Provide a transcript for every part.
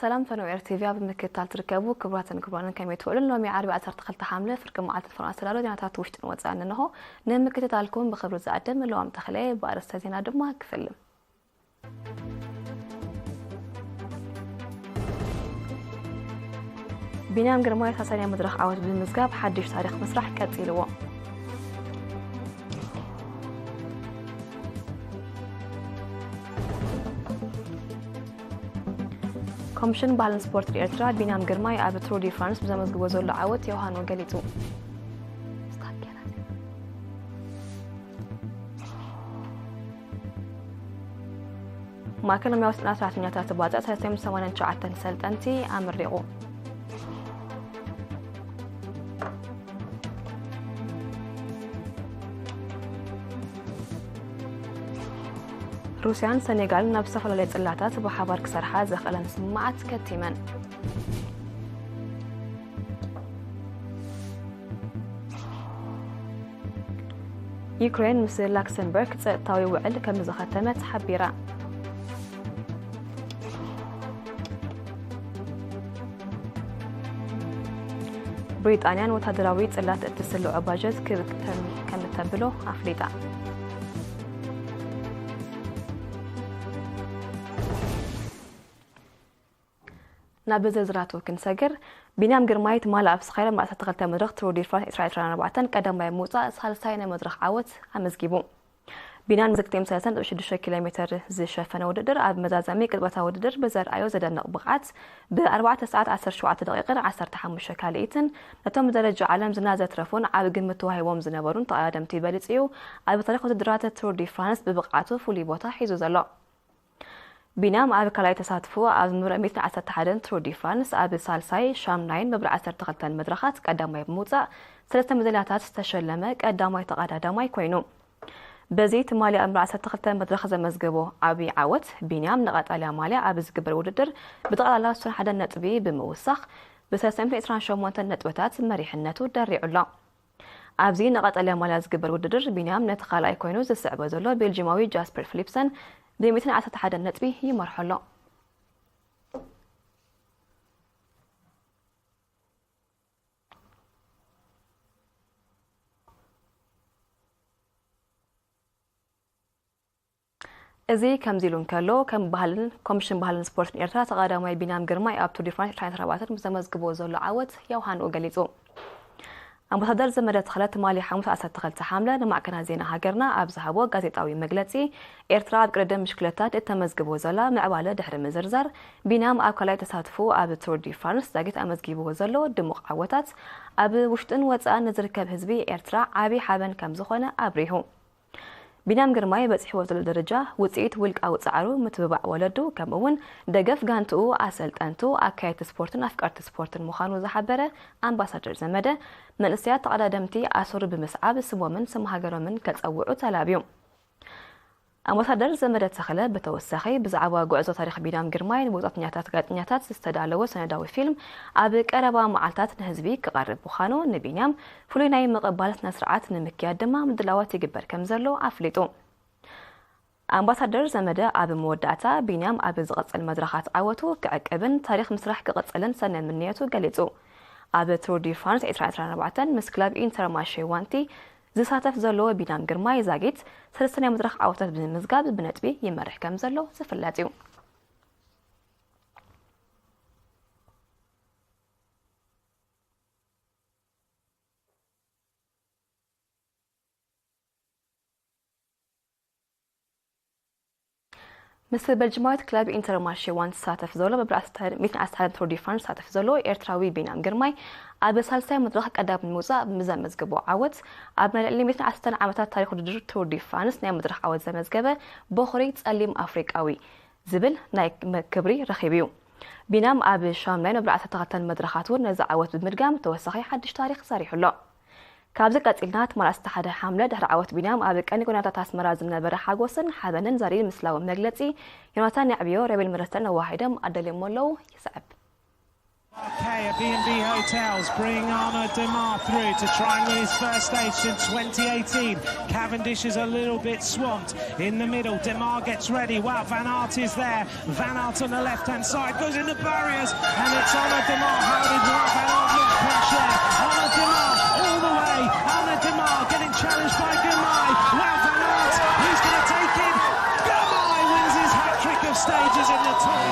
ሰላም ፈነው ኤር ቲቪ ኣብ ምክትታል ትርከቡ ክቡራትን ክቡራንን ከመይ ትውዕሉን? ሎሚ ዓርቢ ዓሰርተ ክልተ ሓምለ ፍርቂ መዓልቲ ፍርቂ ኣስተዳሎ ዜናታት ውሽጥን ወጻእን እንሆ። ንምክትታልኩም ብኽብሪ ዝኣድም ለዋም ተኽለ። ብኣርእስተ ዜና ድማ ክፍልም። ቢንያም ግርማይ ሳልሳይ ናይ መድረኽ ዓወት ብምዝጋብ ሓድሽ ታሪኽ ምስራሕ ቀጺልዎ። ኮሚሽን ባህልን ስፖርትን ኤርትራ ቢንያም ግርማይ ኣብ ቱር ዲ ፍራንስ ብዘመዝግቦ ዘሎ ዓወት የውሃኖ ገሊጹ። ማእከል ሞያዊ ስልጠና ሰራሕተኛታት ባጽዕ ሰለስተ ሚእትን ሰማንያን ትሽዓተን ሰልጠንቲ ኣመሪቑ። ሩስያን ሰኔጋልን ናብ ዝተፈላለየ ጽላታት ብሓባር ክሰርሓ ዘኽእለን ስምምዓት ከቲመን። ዩክሬን ምስ ላክሰምበርግ ጸጥታዊ ውዕል ከም ዝኸተመት ሓቢራ። ብሪጣንያ ንወታደራዊ ጽላት እትስልዖ ባጀት ክብ ከም እተብሎ ኣፍሊጣ። ናብ ዝርዝራቱ ክንሰግር፣ ቢንያም ግርማይ ትማሊ ኣብ ስኻይላንድ ዓሰርተ ክልተ መድረኽ ቱር ዲ ፍራንስ ዕስራ ዕስራን ኣርባዕተን ቀዳማይ ብምውጻእ ሳልሳይ ናይ መድረኽ ዓወት ኣመዝጊቡ። ቢንያም ንዝክልተ ሚእትን ሰለስተን ነጥቢ ሽዱሽተ ኪሎ ሜተር ዝሸፈነ ውድድር ኣብ መዛዘሚ ቅጽበታዊ ውድድር ብዘርኣዮ ዘደንቕ ብቕዓት ብ ኣርባዕተ ሰዓት ዓሰርተ ሸውዓተ ደቂቕን ዓሰርተ ሓሙሽተ ካልኢትን ነቶም ብደረጃ ዓለም ዝና ዘትረፉን ዓቢ ግምት ተዋሂቦም ዝነበሩን ተቐዳደምቲ በሊጹ እዩ ኣብ ታሪኽ ውድድራት ቱር ዲ ፍራንስ ብብቕዓቱ ፍሉይ ቦታ ሒዙ ዘሎ። ቢንያም ኣብ ካልኣይ ተሳትፎ ኣብ ዝነበረ ሚእትን ዓሰርተ ሓደን ቱር ዲ ፍራንስ ኣብ ሳልሳይ፣ ሻምናይን መብርዕ ዓሰርተ ክልተን መድረኻት ቀዳማይ ብምውጻእ ሰለስተ መዳልያታት ዝተሸለመ ቀዳማይ ተቐዳዳማይ ኮይኑ። በዚ ትማሊ ኣብ መብርዕ ዓሰርተ ክልተ መድረኽ ዘመዝገቦ ዓቢ ዓወት፣ ቢንያም ንቐጠልያ ማልያ ኣብ ዝግበር ውድድር ብጠቕላላ ስሳን ሓደን ነጥቢ ብምውሳኽ ብ ሰለስተ ሚእትን ዕስራን ሸሞንተን ነጥብታት መሪሕነቱ ደሪዑ ኣሎ። ኣብዚ ንቐጠልያ ማልያ ዝግበር ውድድር ቢንያም ነቲ ካልኣይ ኮይኑ ዝስዕቦ ዘሎ ቤልጂማዊ ጃስፐር ፊሊፕሰን ብ ሚእትን ዓሰርተ ሓደን ነጥቢ ይመርሖ ኣሎ። እዚ ከምዚ ኢሉ እንከሎ፣ ከም ባህልን ኮሚሽን ባህልን ስፖርትን ኤርትራ ተቐዳማይ ቢንያም ግርማይ ኣብ ቱር ዲ ፍራንስ ዕስራን ኣርባዕተን ብዘመዝግቦ ዘሎ ዓወት የውሃንኡ ገሊጹ። ኣምባሳደር ዘመደ ተኽለ ትማሊ ሓሙስ ዓሰርተ ክልተ ሓምለ ንማዕከናት ዜና ሃገርና ኣብ ዝሃቦ ጋዜጣዊ መግለጺ፣ ኤርትራ ኣብ ቅድድም ብሽክለታ እተመዝግቦ ዘላ ምዕባለ ድሕሪ ምዝርዛር፣ ቢንያም ኣብ ካልኣይ ተሳትፎ ኣብ ቱር ዲ ፍራንስ ዛጊት ኣመዝጊብዎ ዘሎ ድሙቕ ዓወታት ኣብ ውሽጥን ወጻእን ንዝርከብ ህዝቢ ኤርትራ ዓቢ ሓበን ከም ዝኾነ ኣብሪሁ። ቢንያም ግርማይ በጺሕዎ ዘሎ ደረጃ ውጽኢት ውልቃዊ ጻዕሩ፣ ምትብባዕ ወለዱ፣ ከምኡ እውን ደገፍ ጋንትኡ፣ ኣሰልጠንቱ፣ ኣካየድቲ ስፖርትን ኣፍቀርቲ ስፖርትን ምዃኑ ዝሓበረ ኣምባሳደር ዘመደ፣ መንእሰያት ተቐዳደምቲ ኣሰሩ ብምስዓብ ስሞምን ስም ሃገሮምን ከጸውዑ ተላብዩ። ኣምባሳደር ዘመደ ተኽለ ብተወሳኺ ብዛዕባ ጉዕዞ ታሪኽ ቢንያም ግርማይ ንወጻእተኛታት ጋዜጠኛታት ዝተዳለወ ሰነዳዊ ፊልም ኣብ ቀረባ መዓልታት ንህዝቢ ክቐርብ ምዃኑ፣ ንቢንያም ፍሉይ ናይ ምቕባል ስነ ስርዓት ንምክያድ ድማ ምድላዋት ይግበር ከም ዘሎ ኣፍሊጡ። ኣምባሳደር ዘመደ ኣብ መወዳእታ፣ ቢንያም ኣብ ዝቕጽል መድረኻት ዓወቱ ክዕቅብን ታሪኽ ምስራሕ ክቕጽልን ሰናይ ምንየቱ ገሊጹ። ኣብ ቱር ዲ ፍራንስ ዕስራን ዕስራን ኣርባዕተን ምስ ክለብ ኢንተርማሼ ዋንቲ ዝሳተፍ ዘሎ ቢንያም ግርማይ ዛጊት ሰለስተ ናይ መድረኽ ዓወታት ብምምዝጋብ ብነጥቢ ይመርሕ ከም ዘሎ ዝፍለጥ እዩ። ምስ በልጅማዊት ክለብ ኢንተርማርሼ ዋን ዝሳተፍ ዘሎ፣ መበል ሚእትን ዓሰርተ ሓደን ቱር ዲ ፍራንስ ዝሳተፍ ዘሎ ኤርትራዊ ቢንያም ግርማይ፣ ኣብ ሳልሳይ መድረኽ ቀዳም ንምውጻእ ብዘመዝግቦ ዓወት፣ ኣብ ናይ ልዕሊ ሚእትን ዓሰርተን ዓመታት ታሪኽ ውድድር ቱር ዲ ፍራንስ ናይ መድረኽ ዓወት ዘመዝገበ በኹሪ ጸሊም ኣፍሪቃዊ ዝብል ናይ ክብሪ ረኺቡ እዩ። ቢንያም ኣብ ሻምናይ መበል ዓሰርተ ክልተን መድረኻት እውን ነዚ ዓወት ብምድጋም ተወሳኺ ሓድሽ ታሪኽ ሰሪሑ ኣሎ። ካብዚ ቀጺልና ትማል ዓሰርተ ሓደ ሓምለ ድሕሪ ዓወት ቢንያም ኣብ ቀንዲ ጎደናታት ኣስመራ ዝነበረ ሓጎስን ሓበንን ዘርኢ ምስላዊ መግለጺ ዮናታን የዕብዮ ሮቤል መረስተን ኣዋሂዶም ኣዳልዮሞ ኣለዉ። ይስዕብ። B and B Hotels bring Arnaud Démare through to try and win his first stage since twenty eighteen. Cavendish is a little bit swamped in the middle. Démare gets ready. Wow, Van Aert is there. Van Aert on the left-hand side goes in the barriers, and it's Arnaud Démare. How did Wout Van Aert not crash there? Arnaud Démare all the way. Arnaud Démare getting challenged by Girmay. Wout Van Aert, he's going to take it. Girmay wins his hat-trick of stages in the Tour.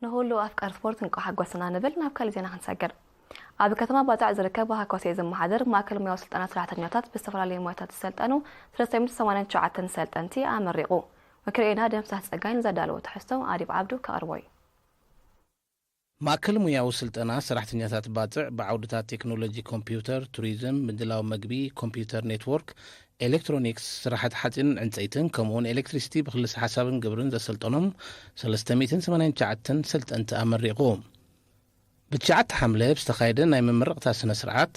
ንኹሉ ኣፍቃሪ ስፖርት እንቋዕ ሓጎሰና ንብል። ናብ ካልእ ዜና ክንሰግር። ኣብ ከተማ ባጽዕ ዝርከብ ብሃኮሴ ዝመሓደር ማእከል ሞያዊ ስልጠና ሰራሕተኛታት ብዝተፈላለዩ ሞያታት ዝሰልጠኑ ሰለስተ ሚእትን ሰማንያን ትሽዓተን ሰልጠንቲ ኣመሪቑ። ወኪልና ደምሳስ ጸጋይ ንዘዳለዎ ትሕዝቶ ኣዲብ ዓብዱ ከቕርቦ እዩ። ማእከል ሞያዊ ስልጠና ሰራሕተኛታት ባጽዕ ብዓውድታት ቴክኖሎጂ ኮምፒውተር፣ ቱሪዝም፣ ምድላው መግቢ፣ ኮምፒውተር ኔትዎርክ፣ ኤሌክትሮኒክስ፣ ስራሓት ሓጺንን ዕንጸይትን ከምኡውን ኤሌክትሪሲቲ ብክልሰ ሓሳብን ግብርን ዘሰልጠኖም ሰለስተ ሚእትን ሰማንያን ትሽዓተን ሰልጠንቲ ኣመሪቑ። ብትሽዓተ ሓምለ ብዝተኻየደ ናይ መመረቕታ ስነ ስርዓት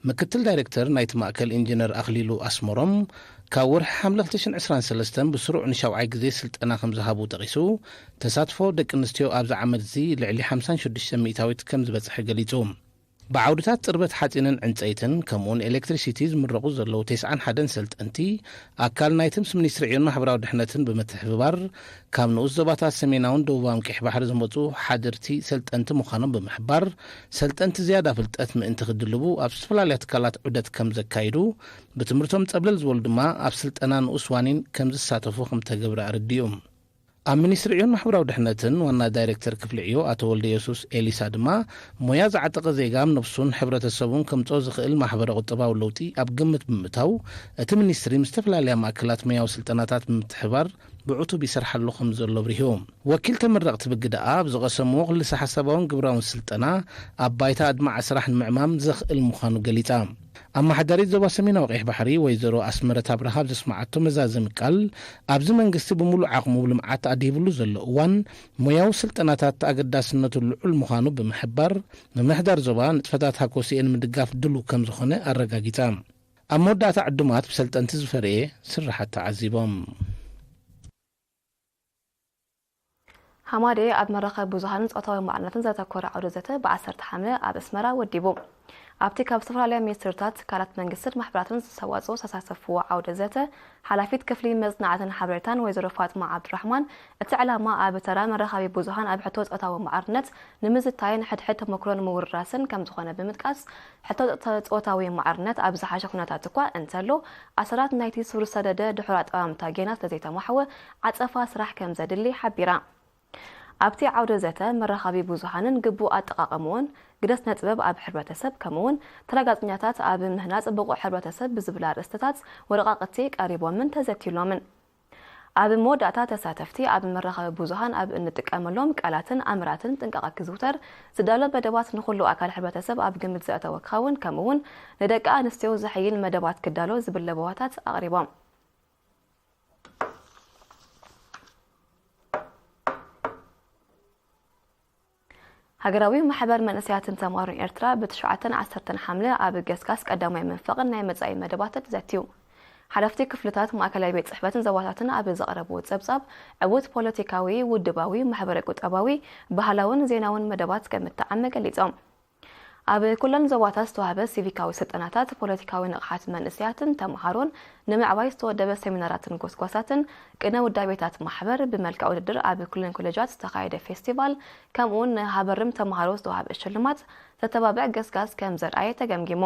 ምክትል ዳይሬክተር ናይቲ ማእከል ኢንጂነር ኣኽሊሉ ኣስመሮም ካብ ወርሒ ሓምለ ክልተ ሽሕን ዕስራን ሰለስተን ብስሩዕ ንሻውዓይ ግዜ ስልጠና ከም ዝሃቡ ጠቒሱ፣ ተሳትፎ ደቂ ኣንስትዮ ኣብዚ ዓመት እዚ ልዕሊ ሓምሳን ሽዱሽተ ሚእታዊት ከም ዝበጽሐ ገሊጹ። ብዓውድታት ጽርበት ሓጺንን ዕንጸይትን ከምኡውን ኤሌክትሪሲቲ ዝምረቑ ዘለዉ ተስዓን ሓደን ሰልጠንቲ ኣካል ናይ ትምስ ሚኒስትሪ ዕዮን ማሕበራዊ ድሕነትን ብምትሕብባር ካብ ንኡስ ዞባታት ሰሜናውን ደቡባውን ቀይሕ ባሕሪ ዝመጹ ሓደርቲ ሰልጠንቲ ምዃኖም ብምሕባር፣ ሰልጠንቲ ዝያዳ ፍልጠት ምእንቲ ክድልቡ ኣብ ዝተፈላለያ ትካላት ዑደት ከም ዘካይዱ፣ ብትምህርቶም ጸብለል ዝበሉ ድማ ኣብ ስልጠና ንኡስ ዋኒን ከም ዝሳተፉ ከም ተገብረ ኣረዲኡ። ኣብ ሚኒስትሪ ዕዮን ማሕበራዊ ድሕነትን ዋና ዳይሬክተር ክፍሊ ዕዮ ኣቶ ወልደ የሱስ ኤሊሳ ድማ፣ ሞያ ዝዓጠቐ ዜጋ ኣብ ነብሱን ሕብረተሰቡን ከምጽኦ ዝኽእል ማሕበረ ቁጠባዊ ለውጢ ኣብ ግምት ብምእታው፣ እቲ ሚኒስትሪ ምስ ዝተፈላለያ ማእከላት ሞያዊ ስልጠናታት ብምትሕባር ብዕቱብ ይሰርሓሉ ከም ዘሎ ኣብሪሁ። ወኪል ተመረቕቲ ብግደኣ፣ ኣብ ዝቐሰምዎ ክልሰ ሓሳባውን ግብራውን ስልጠና ኣብ ባይታ ኣድማዒ ስራሕ ንምዕማም ዘኽእል ምዃኑ ገሊጻ። ኣመሓዳሪት ዞባ ሰሜናዊ ቀይሕ ባሕሪ ወይዘሮ ኣስመረት ኣብርሃ ኣብ ዘስመዓቶ መዛዘሚ ቃል፣ ኣብዚ መንግስቲ ብምሉእ ዓቕሙ ልምዓት ኣድሂብሉ ዘሎ እዋን፣ ሞያዊ ስልጠናታት ኣገዳስነቱ ልዑል ምዃኑ ብምሕባር፣ ምምሕዳር ዞባ ንጥፈታት ሃኮስኤ ንምድጋፍ ድሉው ከም ዝኾነ ኣረጋጊጻ። ኣብ መወዳእታ ዕዱማት ብሰልጠንቲ ዝፈርየ ስራሓት ተዓዚቦም። ሃማዴ ኣብ መራኸቢ ብዙሃንን ጾታዊ ማዕርነትን ዘተኮረ ዓውደ ዘተ ብዓሰርተ ሓምለ ኣብ ኣስመራ ወዲቡ። ኣብቲ ካብ ዝተፈላለያ ሚኒስትርታት፣ ትካላት መንግስትን ማሕበራትን ዝተዋጽኦ ዝተሳተፍዎ ዓውደ ዘተ፣ ሓላፊት ክፍሊ መጽናዕትን ሓበሬታን ወይዘሮ ፋጥማ ዓብዱራሕማን፣ እቲ ዕላማ ኣብ ተራ መራኸቢ ብዙሃን ኣብ ሕቶ ጾታዊ ማዕርነት ንምዝታይን ሕድሕድ ተመክሮ ንምውርራስን ከም ዝኾነ ብምጥቃስ፣ ሕቶ ጾታዊ ማዕርነት ኣብ ዝሓሸ ኩነታት እኳ እንተሎ፣ ኣሰራት ናይቲ ስር ዝሰደደ ድሑር ኣጠማምታ ጌና ስለዘይተማሕወ፣ ዓጸፋ ስራሕ ከም ዘድሊ ሓቢራ። ኣብቲ ዓውደ ዘተ መራኸቢ ብዙሃንን ግቡእ ኣጠቓቕምኡን፣ ግደ ስነ ጥበብ ኣብ ሕብረተሰብ፣ ከምኡውን ተራ ጋዜጠኛታት ኣብ ምህናጽ ብቑዕ ሕብረተሰብ ብዝብል ኣርእስትታት ወረቓቕቲ ቀሪቦምን ተዘትዩሎምን። ኣብ መወዳእታ ተሳተፍቲ ኣብ መራኸቢ ብዙሃን ኣብ እንጥቀመሎም ቃላትን ኣምራትን ጥንቃቐ ክዝውተር ዝዳሎ መደባት ንኹሉ ኣካል ሕብረተሰብ ኣብ ግምት ዘእተወ ክኸውን፣ ከምኡውን ንደቂ ኣንስትዮ ዘሐይል መደባት ክዳሎ ዝብል ለበዋታት ኣቕሪቦም። ሃገራዊ ማሕበር መንእሰያትን ተማሃሮን ኤርትራ ብትሽዓተን ዓሰርተን ሓምለ ኣብ ገስጋስ ቀዳማይ መንፈቕን ናይ መጻኢ መደባትን ዘትዩ። ሓለፍቲ ክፍልታት ማእከላይ ቤት ጽሕፈትን ዞባታትን ኣብ ዘቕረብዎ ጸብጻብ፣ ዕዉት ፖለቲካዊ፣ ውድባዊ፣ ማሕበረ ቁጠባዊ፣ ባህላውን ዜናውን መደባት ከም እተዓመ ገሊጾም። ኣብ ኩለን ዞባታት ዝተዋህበ ሲቪካዊ ስልጠናታት፣ ፖለቲካዊ ንቕሓት መንእሰያትን ተምሃሮን ንምዕባይ ዝተወደበ ሰሚናራትን ጎስጓሳትን፣ ቅነ ውዳቤታት ማሕበር ብመልክዕ ውድድር ኣብ ኩለን ኮሌጃት ዝተኻየደ ፌስቲቫል፣ ከምኡውን ንሃበርም ተምሃሮ ዝተዋህበ ሽልማት ዘተባብዕ ገስጋስ ከም ዘርኣየ ተገምጊሙ።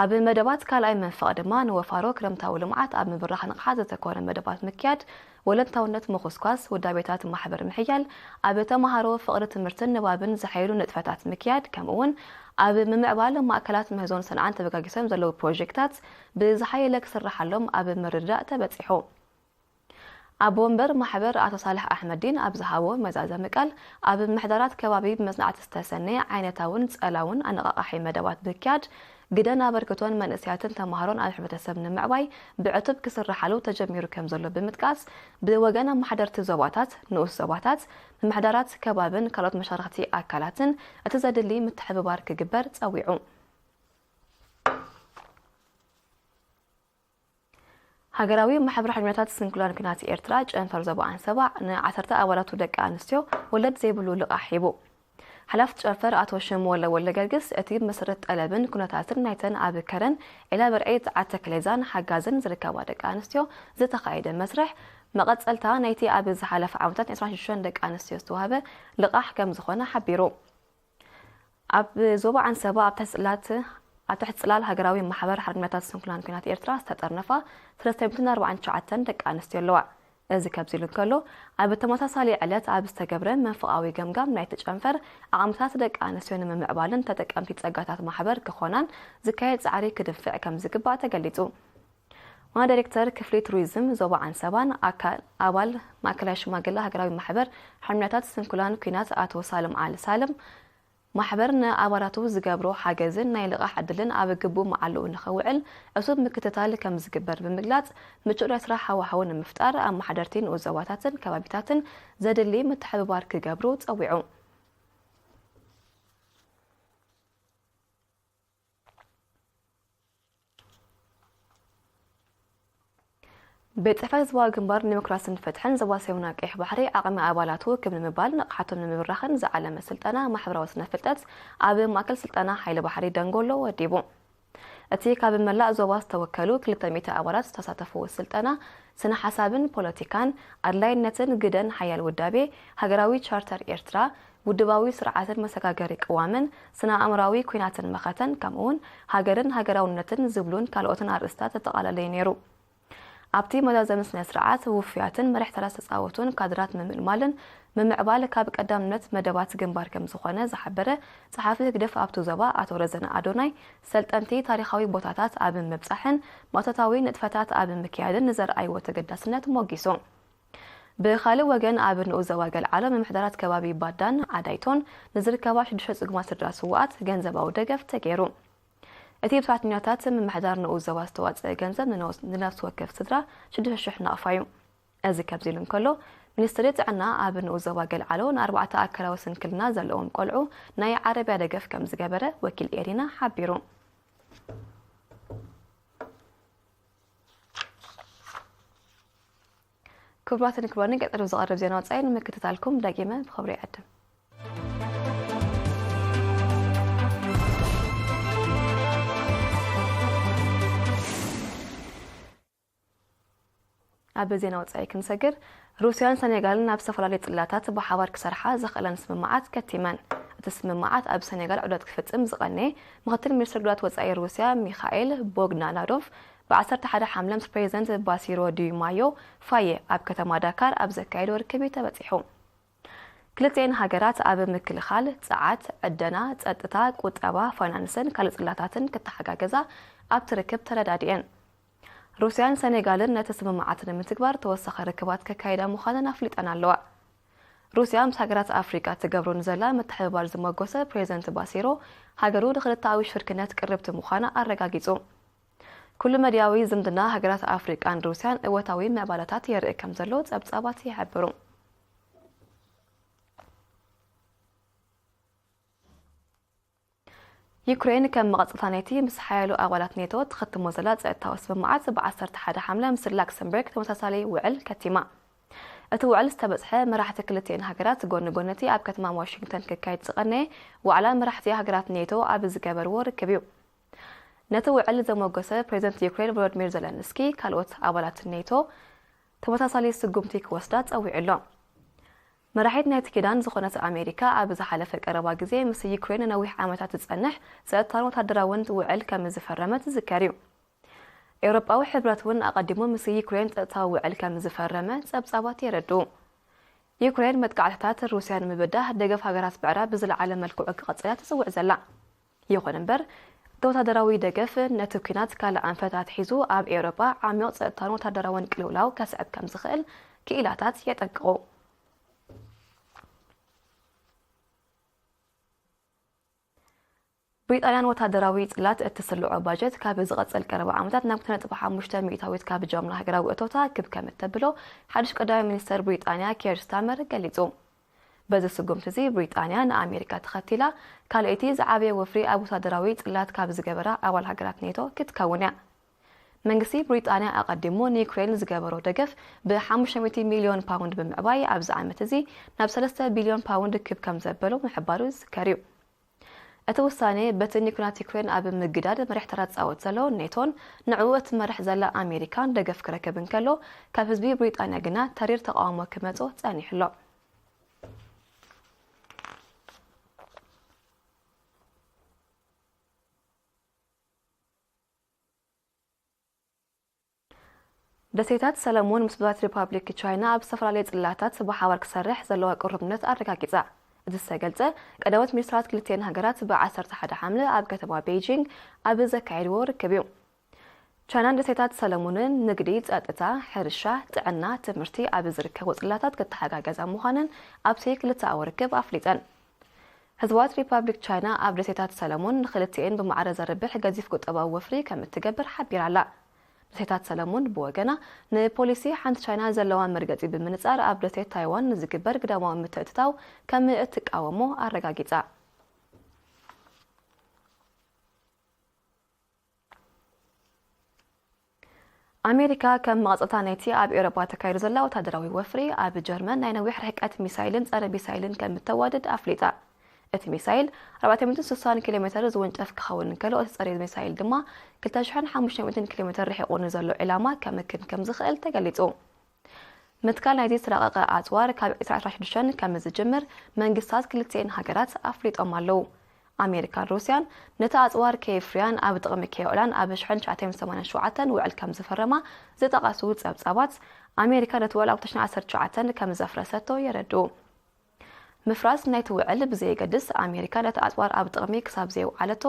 ኣብ መደባት ካልኣይ መንፈቕ ድማ ንወፋሮ ክረምታዊ ልምዓት ኣብ ምብራኽ ንቕሓት ዘተኮረ መደባት ምክያድ፣ ወለንታውነት ምኹስኳስ፣ ውዳቤታት ማሕበር ምሕያል፣ ኣብ ተምሃሮ ፍቕሪ ትምህርትን ንባብን ዝሓይሉ ንጥፈታት ምክያድ፣ ከምኡውን ኣብ ምምዕባል ማእከላት ምህዞን ሰንዓን ተበጋጊሶም ዘለዉ ፕሮጀክታት ብዝሓየለ ክስርሓሎም ኣብ ምርድዳእ ተበጺሑ። ኣቦ ወንበር ማሕበር ኣቶ ሳልሕ ኣሕመዲን ኣብ ዝሃቦ መዛዘሚ ቃል፣ ኣብ ምሕዳራት ከባቢ ብመጽናዕቲ ዝተሰነየ ዓይነታውን ጸላውን ኣነቓቓሒ መደባት ምክያድ፣ ግደን ኣበርክቶን መንእሰያትን ተምሃሮን ኣብ ሕብረተሰብ ንምዕባይ ብዕቱብ ክስርሓሉ ተጀሚሩ ከም ዘሎ ብምጥቃስ፣ ብወገን ኣመሓደርቲ ዞባታት፣ ንኡስ ዞባታት፣ ምምሕዳራት ከባብን ካልኦት መሻርኽቲ ኣካላትን እቲ ዘድሊ ምትሕብባር ክግበር ጸዊዑ። ሃገራዊ ማሕበር ሓርበኛታት ስንኩላን ኲናት ኤርትራ ጨንፈር ዞባ ኣንሰባ ንዓሰርተ ኣባላቱ ደቂ ኣንስትዮ ወለድ ዘይብሉ ልቓሕ ሂቡ። ሓላፊ ጨንፈር ኣቶ ሽም ወለ ወልደገርግስ፣ እቲ ብመሰረት ጠለብን ኩነታትን ናይተን ኣብ ከረን፣ ዒላ በርዒ፣ ጸዓት ተክሌዛን ሓጋዝን ዝርከባ ደቂ ኣንስትዮ ዝተኻየደ መስርሕ፣ መቐጸልታ ናይቲ ኣብ ዝሓለፈ ዓመታት ን ዕስራን ሽዱሽተን ደቂ ኣንስትዮ ዝተዋህበ ልቓሕ ከም ዝኾነ ሓቢሩ። ኣብ ዞባ ዓንሰባ ኣብ ትሕቲ ጽላት፣ ኣብ ትሕቲ ጽላል ሃገራዊ ማሕበር ሓርበኛታት ስንኩላን ኲናት ኤርትራ ዝተጠርነፋ ሰለስተ ሚእትን ኣርባዓን ትሽዓተን ደቂ ኣንስትዮ ኣለዋ። እዚ ከምዚ ኢሉ እንከሎ፣ ኣብ ተመሳሳሊ ዕለት ኣብ ዝተገብረ መንፈቓዊ ገምጋም ናይቲ ጨንፈር፣ ዓቕምታት ደቂ ኣንስትዮ ንምምዕባልን ተጠቀምቲ ጸጋታት ማሕበር ክኾናን ዝካየድ ጻዕሪ ክድንፍዕ ከም ዝግባእ ተገሊጹ። ዋና ዳይሬክተር ክፍሊ ቱሪዝም ዞባ ዓንሰባን ኣካ-፣ ኣባል ማእከላይ ሽማግለ ሃገራዊ ማሕበር ሓርበኛታት ስንኩላን ኲናት ኣቶ ሳልም ዓሊ ሳልም፣ ማሕበር ንኣባላቱ ዝገብሮ ሓገዝን ናይ ልቓሕ ዕድልን ኣብ ግቡእ መዓልኡ ንኸውዕል ዕቱብ ምክትታል ከም ዝግበር ብምግላጽ፣ ምቹእ ናይ ስራሕ ሃዋህው ንምፍጣር ኣመሓደርቲ ንኡስ ዞባታትን ከባቢታትን ዘድሊ ምትሕብባር ክገብሩ ጸዊዑ። ቤት ጽሕፈት ዞባዊ ግንባር ዲሞክራስን ፍትሕን ዞባ ሰሜናዊ ቀይሕ ባሕሪ ዓቕሚ ኣባላቱ ክብ ንምባል ንቕሓቶም ንምብራኽን ዝዓለመ ስልጠና ማሕበራዊ ስነ ፍልጠት ኣብ ማእከል ስልጠና ሓይሊ ባሕሪ ደንጎሎ ወዲቡ። እቲ ካብ መላእ ዞባ ዝተወከሉ ክልተ ሚእቲ ኣባላት ዝተሳተፍዎ ስልጠና፣ ስነ ሓሳብን ፖለቲካን፣ ኣድላይነትን ግደን ሓያል ውዳቤ፣ ሃገራዊ ቻርተር ኤርትራ፣ ውድባዊ ስርዓትን መሰጋገሪ ቅዋምን፣ ስነ ኣእምራዊ ኲናትን መኸተን፣ ከምኡውን ሃገርን ሃገራውነትን ዝብሉን ካልኦትን ኣርእስታት ዘጠቓለለ እዩ ነይሩ። ኣብቲ መዛዘሚ ስነ ስርዓት፣ ውፉያትን መሪሕ ተራ ዝተጻወቱን ካድራት ምምልማልን ምምዕባል ካብ ቀዳምነት መደባት ግንባር ከም ዝኾነ ዝሓበረ ጸሓፊ ህግደፍ ኣብቲ ዞባ ኣቶ ረዘነ ኣዶናይ፣ ሰልጠንቲ ታሪኻዊ ቦታታት ኣብ ምብጻሕን ማእቶታዊ ንጥፈታት ኣብ ምክያድን ንዘርኣይዎ ተገዳስነት ሞጊሱ። ብኻልእ ወገን፣ ኣብ ንኡስ ዞባ ገልዓሎ ምምሕዳራት ከባቢ ባዳን ኣዳይቶን ንዝርከባ ሽዱሽተ ጽጉማት ስድራ ስውኣት ገንዘባዊ ደገፍ ተገይሩ። እቲ ብሰራሕተኛታት ምምሕዳር ንኡስ ዞባ ዝተዋጸአ ገንዘብ ንነውስ-፣ ንነፍሲ ወከፍ ስድራ ሽዱሽተ ሽሕ ናቕፋ እዩ። እዚ ከምዚ ኢሉ እንከሎ፣ ሚኒስትሪ ጥዕና ኣብ ንኡስ ዞባ ገልዓሎ ንኣርባዕተ ኣካላዊ ስንክልና ዘለዎም ቆልዑ ናይ ዓረብያ ደገፍ ከም ዝገበረ ወኪል ኤሪና ሓቢሩ። ክቡራትን ክቡራንን፣ ቀጺሉ ዝቐርብ ዜና ወጻኢ ንምክትታልኩም ደጊመ ብኽብሪ ይዕድም። ኣብ ዜና ወጻኢ ክንሰግር፣ ሩስያን ሰኔጋልን ናብ ዝተፈላለዩ ጽላታት ብሓባር ክሰርሓ ዘኽእለን ስምምዓት ከቲመን። እቲ ስምምዓት ኣብ ሰኔጋል ዑደት ክፍጽም ዝቐነየ ምኽትል ሚኒስትር ጉዳያት ወጻኢ ሩስያ ሚኻኤል ቦግዳናዶቭ፣ ብ ዓሰርተ ሓደ ሓምለ ምስ ፕሬዚደንት ባሲሮ ዲ ማዮ ፋየ ኣብ ከተማ ዳካር ኣብ ዘካየዶ ርክብ እዩ ተበጺሑ። ክልቲኤን ሃገራት ኣብ ምክልኻል፣ ጸዓት፣ ዕደና፣ ጸጥታ፣ ቁጠባ፣ ፋይናንስን ካልእ ጽላታትን ክተሓጋገዛ ኣብቲ ርክብ ተረዳዲኤን። ሩስያን ሰኔጋልን ነቲ ስምምዓት ንምትግባር ተወሳኺ ርክባት ከካይዳ ምዃነን ኣፍሊጠን ኣለዋ። ሩስያ ምስ ሃገራት ኣፍሪቃ ትገብሮ ንዘላ ምትሕብባር ዝመጎሰ ፕሬዚደንት ባሲሮ፣ ሃገሩ ንክልተኣዊ ሽርክነት ቅርብቲ ምዃና ኣረጋጊጹ። ኩሉ መድያዊ ዝምድና ሃገራት ኣፍሪቃን ሩስያን እወታዊ ምዕባለታት የርኢ ከም ዘሎ ጸብጻባት ይሕብሩ። ዩክሬን ከም መቐጸልታ ናይቲ ምስ ሓያሎ ኣባላት ኔቶ ትኽትሞ ዘላ ጸጥታዊ ስምምዓት ብ ዓሰርተ ሓደ ሓምለ ምስ ላክሰምበርግ ተመሳሳሊ ውዕል ከቲማ። እቲ ውዕል ዝተበጽሐ መራሕቲ ክልቲኤን ሃገራት ጎኒ ጎኒ እቲ ኣብ ከተማ ዋሽንግተን ክካየድ ዝቐነየ ዋዕላ መራሕቲ ሃገራት ኔቶ ኣብ ዝገበርዎ ርክብ እዩ። ነቲ ውዕል ዘሞገሰ ፕሬዚደንት ዩክሬን ቮሎዲሚር ዘለንስኪ ካልኦት ኣባላት ኔቶ ተመሳሳሊ ስጉምቲ ክወስዳ ጸዊዑ ኣሎ። መራሒት ናይቲ ኪዳን ዝኾነት ኣሜሪካ ኣብ ዝሓለፈ ቀረባ ግዜ ምስ ዩክሬን ንነዊሕ ዓመታት ዝጸንሕ ጸጥታን ወታደራውን ውዕል ከም ዝፈረመት ዝዝከር እዩ። ኤውሮጳዊ ሕብረት እውን ኣቐዲሙ ምስ ዩክሬን ጸጥታዊ ውዕል ከም ዝፈረመ ጸብጻባት የረድኡ። ዩክሬን መጥቃዕትታት ሩስያ ንምብዳህ ደገፍ ሃገራት ምዕራብ ብዝለዓለ መልክዑ ክቐጽል እያ ትጽውዕ ዘላ። ይኹን እምበር፣ እቲ ወታደራዊ ደገፍ ነቲ ኲናት ካልእ ኣንፈት ኣትሒዙ ኣብ ኤውሮጳ ዓሚቕ ጸጥታን ወታደራውን ቅልውላው ከስዕብ ከም ዝኽእል ክኢላታት የጠንቅቑ። ብሪጣንያ ንወታደራዊ ጽላት እትስልዖ ባጀት ካብ ዝቐጽል ቀረባ ዓመታት ናብ ክልተ ነጥቢ ሓሙሽተ ሚእታዊት ካብ ጀምላ ሃገራዊ እቶታ ክብ ከም እተብሎ ሓድሽ ቀዳማይ ሚኒስተር ብሪጣንያ ኪየር ስታመር ገሊጹ። በዚ ስጉምቲ እዚ ብሪጣንያ ንኣሜሪካ ተኸቲላ ካልኣይቲ ዝዓበየ ወፍሪ ኣብ ወታደራዊ ጽላት ካብ ዝገበራ ኣባል ሃገራት ኔቶ ክትከውን እያ። መንግስቲ ብሪጣንያ ኣቐዲሙ ንዩክሬን ዝገበሮ ደገፍ ብ ሓሙሽተ ሚእቲ ሚልዮን ፓውንድ ብምዕባይ ኣብዚ ዓመት እዚ ናብ ሰለስተ ቢልዮን ፓውንድ ክብ ከም ዘበሎ ምሕባሩ ዝዝከር እዩ። እቲ ውሳኔ በቲ ንኩናት ዩክሬን ኣብ ምግዳድ መሪሕ ተራ ዝጻወት ዘሎ ኔቶን ንዕኡ እትመርሕ ዘላ ኣሜሪካን ደገፍ ክረክብ እንከሎ ካብ ህዝቢ ብሪጣንያ ግና ተሪር ተቃውሞ ክመጾ ጸኒሑ ኣሎ። ደሴታት ሰለሞን ምስ ብዛት ሪፓብሊክ ቻይና ኣብ ዝተፈላለየ ጽላታት ብሓባር ክሰርሕ ዘለዋ ቅሩብነት ኣረጋጊጻ። እቲ ዝተገልጸ ቀዳሞት ሚኒስትራት ክልቲኤን ሃገራት ብ ዓሰርተ ሓደ ሓምለ ኣብ ከተማ ቤይጂንግ ኣብ ዘካየድዎ ርክብ እዩ። ቻይናን ደሴታት ሰለሞንን ንግዲ፣ ጸጥታ፣ ሕርሻ፣ ጥዕና፣ ትምህርቲ ኣብ ዝርከቡ ጽላታት ክተሓጋገዛ ምዃነን ኣብቲ ክልተኣዊ ርክብ ኣፍሊጠን። ህዝባዊት ሪፓብሊክ ቻይና ኣብ ደሴታት ሰለሞን ንክልቲኤን ብማዕረ ዘርብሕ ገዚፍ ቁጠባዊ ወፍሪ ከም እትገብር ሓቢራ ኣላ። ደሴታት ሰለሞን ብወገና ንፖሊሲ ሓንቲ ቻይና ዘለዋ መርገጺ ብምንጻር ኣብ ደሴት ታይዋን ንዝግበር ግዳማዊ ምትእትታው ከም እትቃወሞ ኣረጋጊጻ። ኣሜሪካ ከም መቐጸልታ ናይቲ ኣብ ኤውሮጳ ተካይዱ ዘላ ወታደራዊ ወፍሪ ኣብ ጀርመን ናይ ነዊሕ ርሕቀት ሚሳይልን ጸረ ሚሳይልን ከም እተዋድድ ኣፍሊጣ። እቲ ሚሳይል ኣርባዕተ ሚእትን ስሳን ኪሎ ሜተር ዝውንጨፍ ክኸውን እንከሎ እቲ ጸረ ሚሳይል ድማ ክልተ ሽሕን ሓሙሽተ ሚእትን ኪሎ ሜተር ርሒቑ ንዘሎ ዒላማ ከምክን ከም ዝኽእል ተገሊጹ። ምትካል ናይዚ ዝተራቐቐ ኣጽዋር ካብ ዕስራ ዕስራ ሽዱሽተ ከም ዝጅምር መንግስታት ክልቲኤን ሃገራት ኣፍሊጦም ኣለዉ። ኣሜሪካን ሩስያን ነቲ ኣጽዋር ከየፍርያን ኣብ ጥቕሚ ከየውዕላን ኣብ ሽሕን ትሽዓተ ሚእትን ሰማንያን ሸውዓተን ውዕል ከም ዝፈረማ ዝጠቐሱ ጸብጻባት፣ ኣሜሪካ ነቲ ውዕል ኣብ ክልተ ሽሕን ዓሰርተ ትሽዓተን ከም ዘፍረሰቶ የረድኡ። ምፍራስ ናይቲ ውዕል ብዘየገድስ፣ ኣሜሪካ ነቲ ኣጽዋር ኣብ ጥቕሚ ክሳብ ዘየውዓለቶ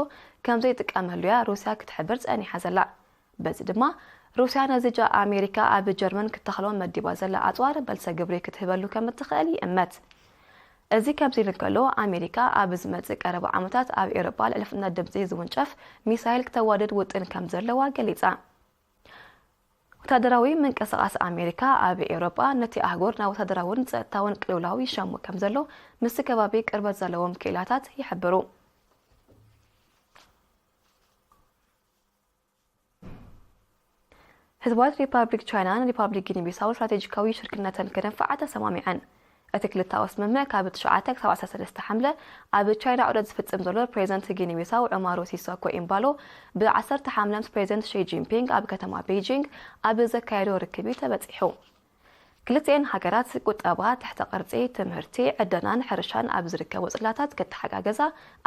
ከም ዘይጥቀመሉ እያ ሩስያ ክትሕብር ጸኒሓ ዘላ። በዚ ድማ፣ ሩስያ ነዚ ጃ ኣሜሪካ ኣብ ጀርመን ክትተኽሎ መዲባ ዘላ ኣጽዋር በልሰ ግብሪ ክትህበሉ ከም እትኽእል ይእመት። እዚ ከምዚ ኢሉ እንከሎ፣ ኣሜሪካ ኣብ ዝመጽእ ቀረባ ዓመታት ኣብ ኤውሮጳ ልዕሊ ፍጥነት ድምጺ ዝውንጨፍ ሚሳይል ክተዋድድ ውጥን ከም ዘለዋ ገሊጻ። ወታደራዊ ምንቅስቓስ ኣሜሪካ ኣብ ኤውሮጳ ነቲ ኣህጉር ናብ ወታደራውን ጸጥታውን ቅልውላው ይሸሙ ከም ዘሎ ምስቲ ከባቢ ቅርበት ዘለዎም ክኢላታት ይሕብሩ። ህዝባዊት ሪፓብሊክ ቻይናን ሪፓብሊክ ጊኒ ቢሳው ስትራቴጂካዊ ሽርክነተን ከነፍዓ ተሰማሚዐን። እቲ ክልተኣዊ ስምምዕ ካብ ትሽዓተ ክሳብ ዓሰርተ ሰለስተ ሓምለ ኣብ ቻይና ዑደት ዝፍጽም ዘሎ ፕሬዚደንት ጊኒ ቢሳው ዑማሮ ሲሶኮ ኢምባሎ ብ ዓሰርተ ሓምለ ምስ ፕሬዚደንት ሺ ጂንፒንግ ኣብ ከተማ ቤይጂንግ ኣብ ዘካየዶ ርክብ እዩ ተበጺሑ። ክልቲኤን ሃገራት ቁጠባ፣ ትሕተ ቅርጺ፣ ትምህርቲ፣ ዕደናን ሕርሻን ኣብ ዝርከቡ ጽላታት ክተሓጋገዛ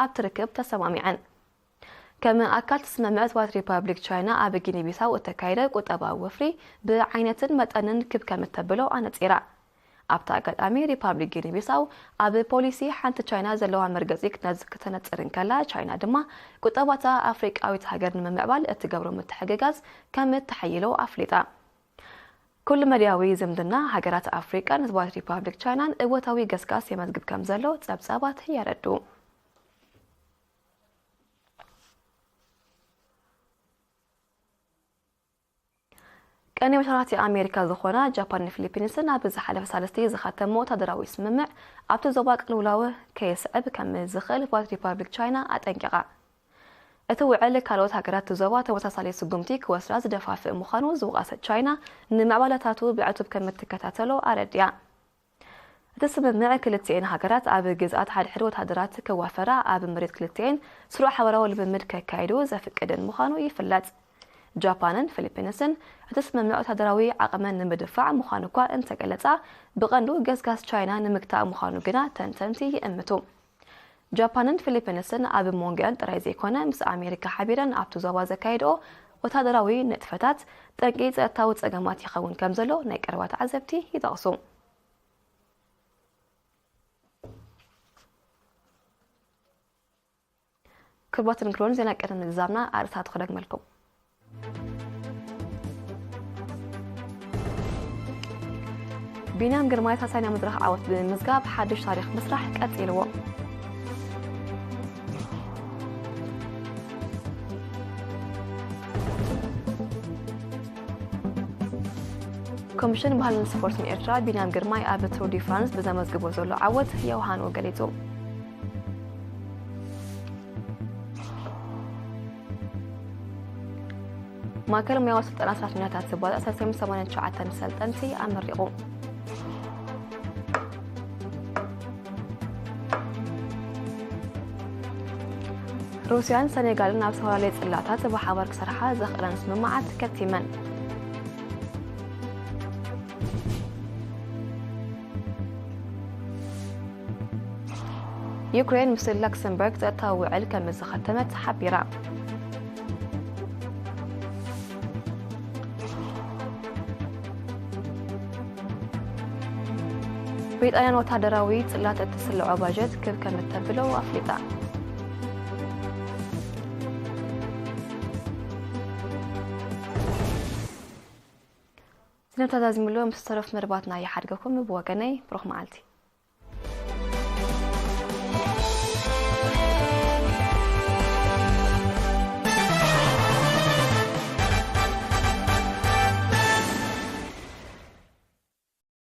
ኣብቲ ርክብ ተሰማሚዐን። ከም ኣካል እቲ ስምምዕ ህዝባዊት ሪፓብሊክ ቻይና ኣብ ጊኒ ቢሳው እተካየደ ቁጠባዊ ወፍሪ ብዓይነትን መጠንን ክብ ከም እተብሎ ኣነጺራ። ኣብቲ ኣጋጣሚ ሪፓብሊክ ጊኒ ቢሳው ኣብ ፖሊሲ ሓንቲ ቻይና ዘለዋ መርገጺ ክትነጽ- ክተነጽር እንከላ፣ ቻይና ድማ ቁጠባታ ኣፍሪቃዊት ሃገር ንምምዕባል እትገብሮ ምትሕግጋዝ ከም እተሓይሎ ኣፍሊጣ። ኩሉ መድያዊ ዝምድና ሃገራት ኣፍሪቃን ህዝባዊት ሪፓብሊክ ቻይናን እወታዊ ገስጋስ የመዝግብ ከም ዘሎ ጸብጻባት የረድኡ። ቀንዲ መሻርኽቲ ኣሜሪካ ዝኾና ጃፓንን ፊሊፒንስን ኣብ ዝሓለፈ ሳልስቲ ዝኸተሞ ወታደራዊ ስምምዕ ኣብቲ ዞባ ቅልውላው ከየስዕብ ከም ዝኽእል ህዝባዊት ሪፓብሊክ ቻይና ኣጠንቂቓ። እቲ ውዕል ካልኦት ሃገራት እቲ ዞባ ተመሳሳሊ ስጉምቲ ክወስዳ ዝደፋፍእ ምዃኑ ዝወቐሰት ቻይና፣ ንምዕባለታቱ ብዕቱብ ከም እትከታተሎ ኣረዲኣ። እቲ ስምምዕ ክልቲኤን ሃገራት ኣብ ግዝኣት ሓድሕድ ወታደራት ከዋፈራ፣ ኣብ መሬት ክልቲኤን ስሩዕ ሓበራዊ ልምምድ ከካይዱ ዘፍቅድን ምዃኑ ይፍለጥ። ጃፓንን ፊሊፒንስን እቲ ስምምዕ ወታደራዊ ዓቕመን ንምድፋዕ ምዃኑ እኳ እንተገለጻ፣ ብቐንዱ ገስጋስ ቻይና ንምግታእ ምዃኑ ግና ተንተንቲ ይእምቱ። ጃፓንን ፊሊፒንስን ኣብ መንጎኣን ጥራይ ዘይኮነ፣ ምስ ኣሜሪካ ሓቢረን ኣብቲ ዞባ ዘካየድኦ ወታደራዊ ንጥፈታት ጠንቂ ጸጥታዊ ጸገማት ይኸውን ከም ዘሎ ናይ ቀረባ ተዓዘብቲ ይጠቕሱ። ክቡራትን ክቡራን፣ ዜና ቀደም ምዝዛምና ኣርእስታት ክደግመልኩም። ቢንያም ግርማይ ሳልሳይ ናይ መድረኽ ዓወት ብምምዝጋብ ሓድሽ ታሪኽ ምስራሕ ቀጺልዎ። ኮሚሽን ባህልን ስፖርትን ኤርትራ ቢንያም ግርማይ ኣብ ቱር ዲ ፍራንስ ብዘመዝግቦ ዘሎ ዓወት የውሃንኡ ገሊጹ። ማእከል ሞያዊ ስልጠና ሰራሕተኛታት ዝባጽዕ ሰለስተ ሚእትን ሰማንያን ትሽዓተን ሰልጠንቲ ኣመሪቑ። ሩስያን ሰኔጋልን ኣብ ዝተፈላለየ ጽላታት ብሓባር ክሰርሓ ዘኽእለን ስምምዓት ከቲመን። ዩክሬን ምስ ላክሰምበርግ ጸጥታዊ ውዕል ከም ዝኸተመት ሓቢራ። ብሪጣንያ ንወታደራዊ ጽላት እትስልዖ ባጀት ክብ ከም እተብሎ ኣፍሊጣ። ስነ ተዛዚምሉ ምስ ዝተረፉ መደባትና ይሓድገኩም። ብወገነይ ብሩኽ መዓልቲ።